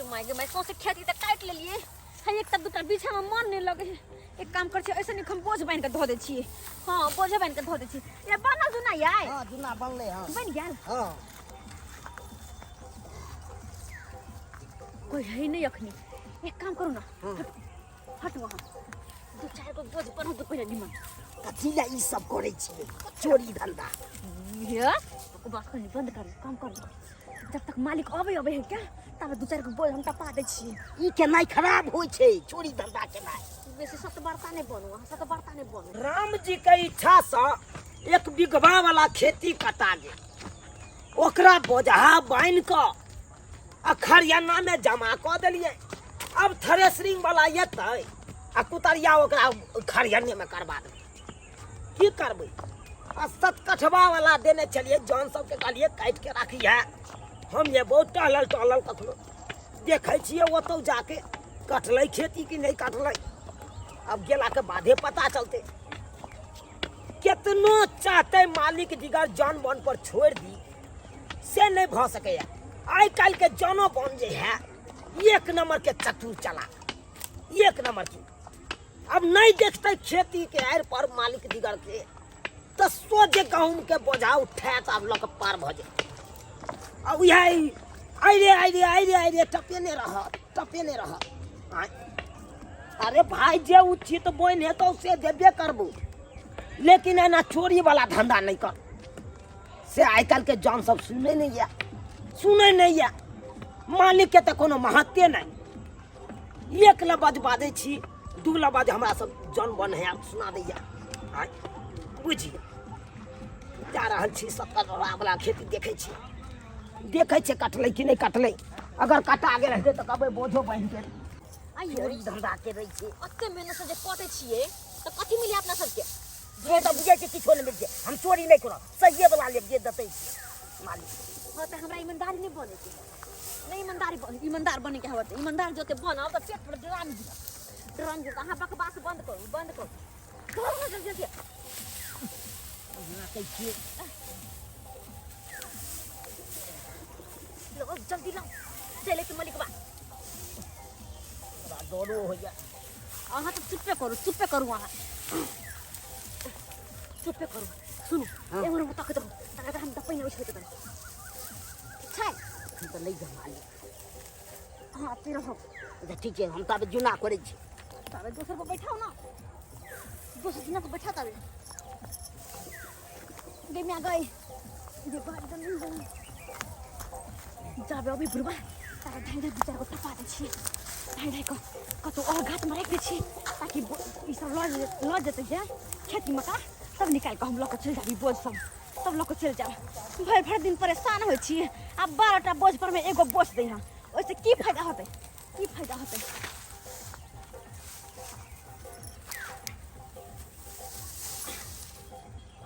My गे my, सौंसे खेती तऽ काटि लेलियै है। एकटा दूटा बीछामे मन नहि लगै है। एक काम करै छियै, ऐसे नीक हम बोझ बान्हि कऽ धऽ दै छियै। हँ, बोझे बान्हि कऽ धऽ दै छियै। ए बनल जुना याय? हँ, जुना बनलै। हँ, बनि गेल। हँ। कोई है नहीं अखनी। एक काम करू ना, हटू अहाँ, दू चारि गो बोझ बनू दू पहिले निमन। कथी लए ई सब करै छियै चोरी धंधा? हे, बस कनी बंद करू, काम करू। जब तक मालिक अबै अबै है क्या, तब दू चारि गो बोझ हम टपा दै छियै। ई केनाइ खराब होइ छै, चोरी धंधा केनाइ। बेसी सतबरता नहि बनू अहाँ, सतबरता नहि बनू। राम जी के इच्छा से एक बीघवा वाला खेती कटा गेल। ओकरा बोझा बान्हि कऽ आ खरियाना में जमा कऽ देलियै। अब थ्रेसरिंग वाला एतै आ कुतरिया ओकरा खरियाने में करबा देबै। की करबै? आ सतकठवा वाला देने छलियै जौन सबके, कहलियै काटि के राखिहे, हम एबो टहलल टहलल। कखनो देखै छियै ओतौ जाके, कटलै खेती कि नहि कटलै। अब गेलाके बादे पता चलतै। केतनो चाहतै मालिक जिगर जन बन पर छोड़ि दी, से नहि भऽ सकैए। आइ काल्हिके जनो बन जे है, एक नंबर के चतुर चला, एक नंबर के। अब नहीं देखते खेती के आड़ पर मालिक दिगर के, तो सोझे गहूम के बोझा उठायत, आब लऽ के पार भऽ जायत। आ उएह आइ रे आइ रे आइ रे आइ रे, टपेने रहत, टपेने रहत। आँय, अरे भाई, जे उचित बोनि हेतौ से देबे करबो, लेकिन एना चोरी वाला धंधा नहीं कर। से आइ काल्हिके जन सब सुनै नहि यऽ, सुनै नहि यऽ। मालिकके तऽ कोनो महत्ते नहि। एक लबज बाजै छी, दू लबज हमरा सब जन बन है सुना दैया। आँय, बुझि जा रहल छी 70 वाला खेती। देखै छी, देखै छियै कटलै कि नहि कटलै। अगर कटा गेल हेतै तऽ कहबै बोझो बान्हि के आइयो चोरी धंधा करै छै। ओते मेहनत से जे कटै छियै तऽ कथी मिले अपना सबके? जे तऽ बुझै छै, किछो नहि मिलतै। हम चोरी नहि करब, सहिए वला लेब जे देतै मालिक। हँ, तऽ हमरा ईमानदारी नहि बनेके है, नहि ईमानदारी ईमानदार बनेके होत। ईमानदार जोते बनब तऽ पेट पर ड्राम गिरत, ड्राम गिरत। अहाँ बकवास बंद करू, बंद करू, धरू ने जल्दी जल्दी। अहाँ कहै छियै। लो, जल्दी लाओ, चले के मलिकबा। बड़ा डरो होइया। अहाँ तऽ चुप्पे करू, चुप्पे करू, अहाँ चुप्पे करू। सुनू। हाँ। एम्हर उम्हर तकैत रहू, तकर हम तऽ पहिने उछलैत रहू। ठीक छै? हम तऽ नहि जायब मालिक। हँ, एतै रहब। अच्छा, ठीक छै, हम ताबे जुना करै छी। ताबे दोसर पर बैठाउ ने, दोसर दिना पर बैठा। ताबे गे म्या गई गे बारी तऽ नहि गई। जाबे अबै बुढ़बा, ताबे ढाइ ढाइ दू चारि गो टपा दै छियै। ढाइ ढाइ कऽ कतहु और घाटमे राखि दै छियै, ताकि ई सब लऽ जेतै जे खेतीमे का, तब निकालि कऽ हम लऽ कऽ चलि जायब। ई बोझ सब तब लऽ कऽ चलि जायब। भरि भरि दिन परेशान होइ छी, आ 12 टा बोझ परमे एगो बोझ दै हँ, ओहिसँ की फायदा होतै? की फायदा होतै?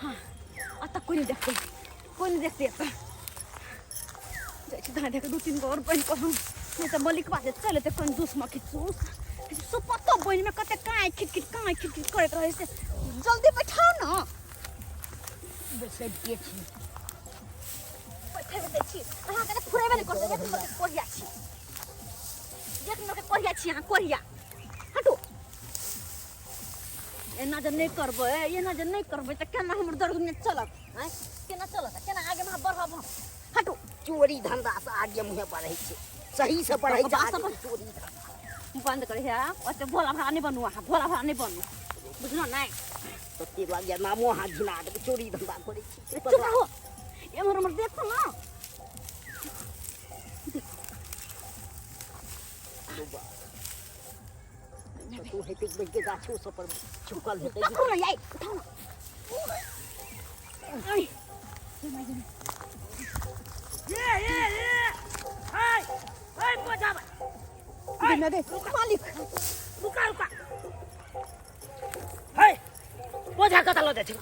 हाँ, एतऽ कोइ नहि देखतै, कोइ नहि देखतै। एतऽ जाइ छी धान दू तीन गो आओर बनि कऽ हम, नहि तऽ मलिकवा जे चलि एतै कंजूस मक्खी चूस। सुपतो बनिमे कते काँय खिट खिट काँय खिट खिट करैत रहै से। जल्दी बैठाउ ने। बैसैते छी। बैठेबे दै छी अहाँके तऽ फुरेबे नहि करतै। एक नम्बरके कोढ़िया छी, एक नम्बरके कोढ़िया छी अहाँ, कोढ़िया। हटू। एना जे नहि करबै, एना जे नहि करबै तऽ केना हमर दर्द दुनिया चलत? आँय, केना चलत? केना आगे अहाँ बढ़ब हम? हटू। चोरी धंधा से आगे मुँहे बढ़ै छै, सही से बढ़ै छै। बकवास आगे चोरी धंधा बंद करे है। ओते भोला भाला नहि बनू अहाँ, भोला भाला नहि बनू, बुझलहुँ नहि? सत्य लागिया नामो अहाँ घिना देबै। चोरी धंधा करै छी। चुप रहो। एम्हर ओम्हर देखो ना। तू हेतै बैठ के गाछो सब पर झुकल हेतै। पकड़ू ना याई, उठाओ ना। आई ए ए ए, हाय हाय, बोझा दे दे मालिक। रुका रुका, हे, बोझा कतऽ लऽ जाइ छला?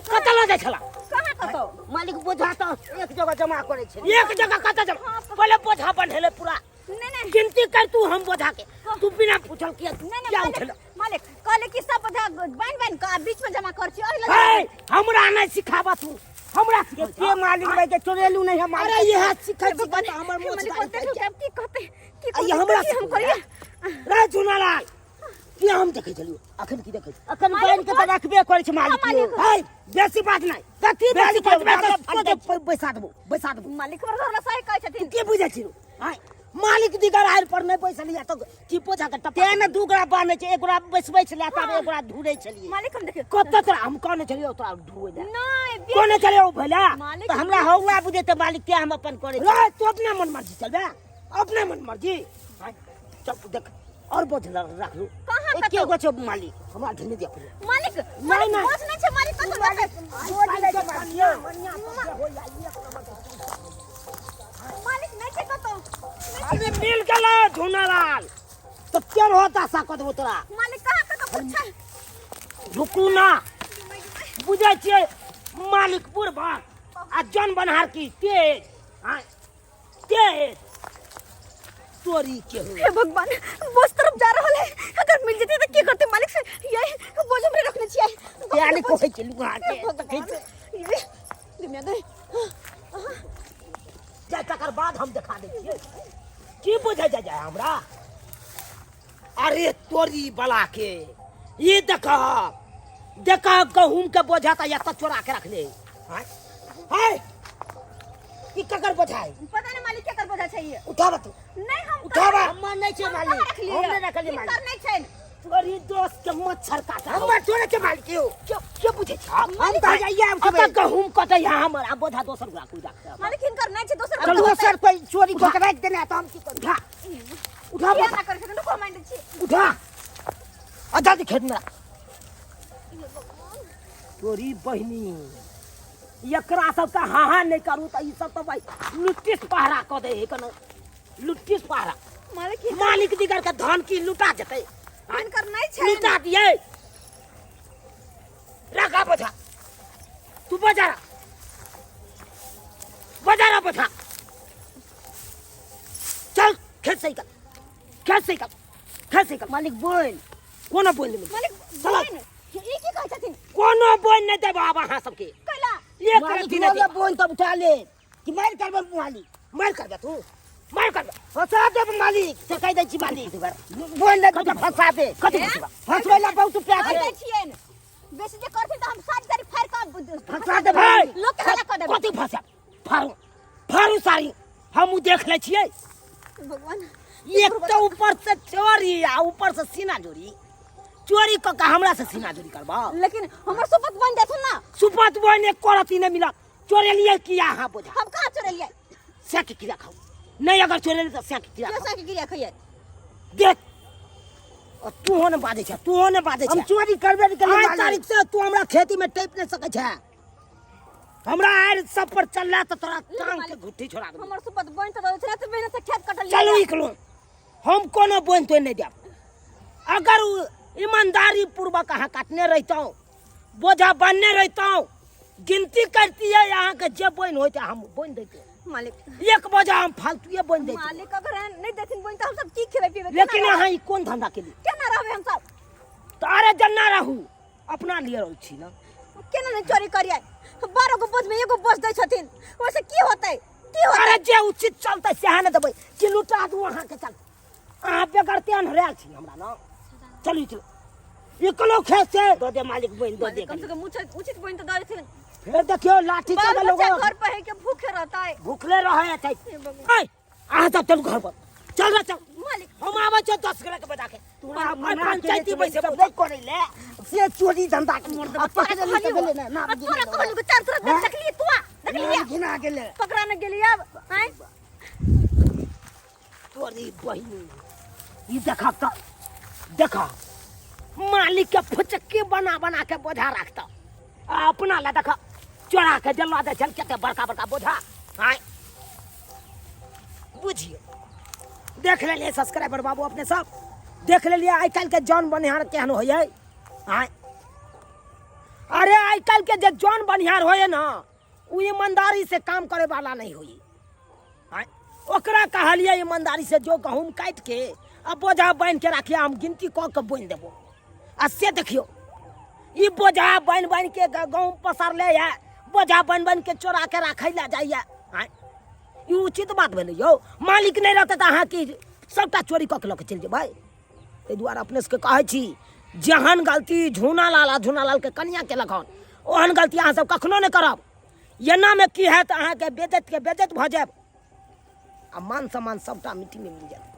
कतऽ लऽ जाइ छला? कहाँ कतौ मालिक, बोझा तऽ एक जगह जमा करै छै। एक जगह कतऽ जमा? पहिले बोझा बन्हेले पूरा। नहीं नहीं। गिनती कर तू हम बोझा के। तू बिना पूछल किया नहीं नहीं। किया मालिक उठेला? मालिक, कहले कि सब बोझा बान्हि बान्हि कऽ आ बीच में जमा कर छी ओहि लए। हे, हमरा नहीं सिखाबा तू, हमरा सिखा के मालिक भाई के चोरेलू नहीं है मालिक। अरे, यह सिखै छी तऽ हमर मोछ मालिक दाढ़ी देखू पाकि की कहते, की मालिक आ ई हमरा की हम करिए रे चुनालाल की हम देखै छलियौ अखन की देखै छी? अखन मालिक बान्हि के तऽ रखबे करै छै मालिक मालिक। यौ। है बेसी बात नहि कथी बेसी बेसी बात बात नहि तऽ तोके बैसा देबो बैसा देबो मालिक हमर घर सही कहै छथिन की बुझै छी आय मालिक दिगर आयल पर नहि बैसल या तऽ की पोछा के टपा तें ने दू गोरा बान्है छै एक गोरा बैसबै छलै तब एक गोरा धुरै छलियै मालिक हम देखियौ कतऽ तोरा हम कहने छलियौ तोरा धुए लए नहि कहने छलियौ भैला मालिक तऽ हमरा हौला बुझेतै मालिक तें हम अपन करै छी रे तू अपने मन मर्जी चलबे अपने मन मर्जी आय, चल देख और बोझ रख लू कहाँ एके कतौ गो छै मालिक हमरा ढेने दिया पहिले मालिक नहीं, मालिक नहीं। बोझ नहीं छै मालिक कतौ रखै मालिक नहीं छै कतौ अरे मिल गेलो झुनालाल तो केर होता सा कऽ देबो तोरा मालिक कहाँ कतौ कुछ छै रुकू ना बुझै छियै मालिक बुढ़बा आ जन बनहार की तेज आँय, तेज तोरी के हो हे भगवान बोझ तरफ जा रहल है अगर मिल जेते त की करते मालिक से ये बोझ हमरे रखने छियै तें ने कहै छै लुहा के हे देखै भगवान छै ये दुनिया गए जा तकर बाद हम देखा दै छियै की बुझै जा जाय हमरा अरे तोरी बला के ये देख देख गहूम के बोझा त एतऽ चोरा के रखले हाय हाय ई ककर बोझा है पता नहीं मालिक केकर बोझा छै ये उठाबा तू नहीं हम उठाबा हमर नहि छै हम मालिक कहाँ रखलियै? हम नहि रखलियै मालिक हिनकर नहि छै तोरी दोस्त के मच्छर काटा हमर थोड़े छै मालिक यौ क्यों क्यों बुझे छै हम तऽ जाइए आब अतऽ गहूम कटै है हमर आ बोझा दोसर गोरा कोइ राखतै मालिक हिनकर नहि छै दोसर चल दोसर कोइ चोरी कऽ के राखि देने तऽ हम की करू उठा उठा किया बोझा ना करै छथिन रुको मान दै छी उठा आ जल्दी खेत में राख तोरी बहिनी एकरा सबके हाँ हाँ नहि करू तऽ ई सब तऽ भाइ लुट्टीस पहरा कऽ दै है कनो लुट्टीस पहरा मालिक हिनकर मालिक दिगर के धान की लुटा जेतै हिनकर नहि छै लुटा दियै रखा बोझा तू बजा बजा बोझा चल खेत से निकल खेत से निकल खेत से निकल मालिक बोल कोनो बोल नहीं मालिक चला। बोल ई की कहै छथिन कोनो बोल नहीं देबो आब अहाँ सबके कैला एक मालिक रत्ती नहीं बोले बोल तब उठा ले कि मारि करबै मालिक मार करबे तू मार करबे फंसा देब मालिक से कहि दै छी मालिक बोल ले तऽ फंसा दे कथी हैं? फंसबा फंसबै ला बहुत रुपया कहि छै दै छियनि बेसी जे करथिन तऽ हम 7 तारीख फाड़ि कऽ फंसा देबै। लोक के हल्ला कऽ देबै कथी फंसा फारू फारू सारी हम उ देख लै छियै भगवान एक तऽ ऊपर से चोरी आ ऊपर से सीना जोरी चोरी कऽ के हमरा से सीना जोरी करबा लेकिन हमर सुपत बन जाथुन ना सुपत बन एक करती नहीं मिलत चोरेलियै किया अहाँ बोझा हम कहाँ चोरेलियै सैक किया खाउ नहीं अगर चोरेलियै तऽ सैक किया क्यों खाउ सैक किया खइयै देख आ तू हो ने बाजै छै तू हो ने बाजै हम छै चोरी करबे नहि केलियै आइ मालिक। तारीख से तू हमरा खेती में टपि नहीं सकै छै हमरा आरि सब पर चलला तऽ तोरा टांग के घुट्ठी छोड़ा देबौ हमर सुपत बन तऽ रहल छै तऽ मेहनत से खेत कटल चलू निकलू हम कोनो बोनि तोनि नहि देब अगर उ ईमानदारी पूर्वक अहाँ काटने रहितहुँ बोझा बान्हने रहितहुँ गिनती करतियै अहाँके जे बोनि होइत हम बोनि दैतियै मालिक एक बोझा हम फालतुए बोनि दैतियै मालिक अगर नहि देथिन बोनि तऽ हम सब की खेबै पीबै लेकिन अहाँ ई कोन धंधा केलियै केना रहबै हम सब तऽ अरे जन्ना रहू अपना लिए रहू छी ना केना नहि चोरी करियै 12 गो बोझ में एगो बोझ दै छथिन ओहिसे की होतै की होतै अरे जे उचित चलतै सएह ने देबै कि लुटा दू अहाँके चल अहाँ बेगरते अन्हरायल छी हमरा ना चलू चलू निकलो खेत से दऽ दे मालिक बोनि दऽ दे कम से कम उचित उचित बोनि तऽ दऽ देथिन फेर देखियौ लाठी बाल चलऽ बच्चा लोग घर पर है के भूखे रहता है भूखले रहे छै हे भगवान। ऐ अहाँ सब चलू घर पर चल रे चल मालिक हम आबै छियौ 10 गोरा के बजा के तोरा आइ मना के पंचायती बैसे सब नहि करै ले से चोरी धंधा के आ पकड़े ले तऽ भेलै ने ना आ तोरा कहलू के चार तरफ देख देखलिए तू आ देखलिए घिना गेलै पकड़ा न गेली अब आय तोरी बहिनी ई देखा तऽ देखा मालिक के फुचक्की बना बना के बोझा रखता आ अपना ला देखा चोरा के जलवा दे छल कते बड़का बड़का बोझा आय बुझियो देख लेलिए सब्सक्राइबर बाबू अपने सब देख लेलिए आइ काल्हि के जन बनिहार केहन होइए आय अरे आइ काल्हि के जे जन बनिहार होइए ना ओ ईमानदारी से काम करे वाला नहीं होई आँय, ओकरा कहलियै ईमानदारी से जो गहूम काटि के आ बोझा बान्हि के राखिए हम गिनती कऽ के बोनि देबो आ से देखियौ ई बोझा बान्हि बान्हि के गहूम पसारले यऽ बोझा बान्हि बान्हि के चोरा के राखै लए जाइए आँय, ई उचित बात भेलै यौ मालिक नहि रहतै तऽ अहाँ की सभटा चोरी कऽ के लऽ कऽ चलि जेबै। ताहि दुआरे अपने सबके कहै छी, जेहन गलती झूना लाल आ झूना लालके कनिया केलक हन, ओहन गलती अहाँ सब कखनो नहि करब। एनामे की हैत, अहाँके बेजतके बेजत भऽ जायब आ मान सम्मान सभटा मिट्टीमे मिल जायत।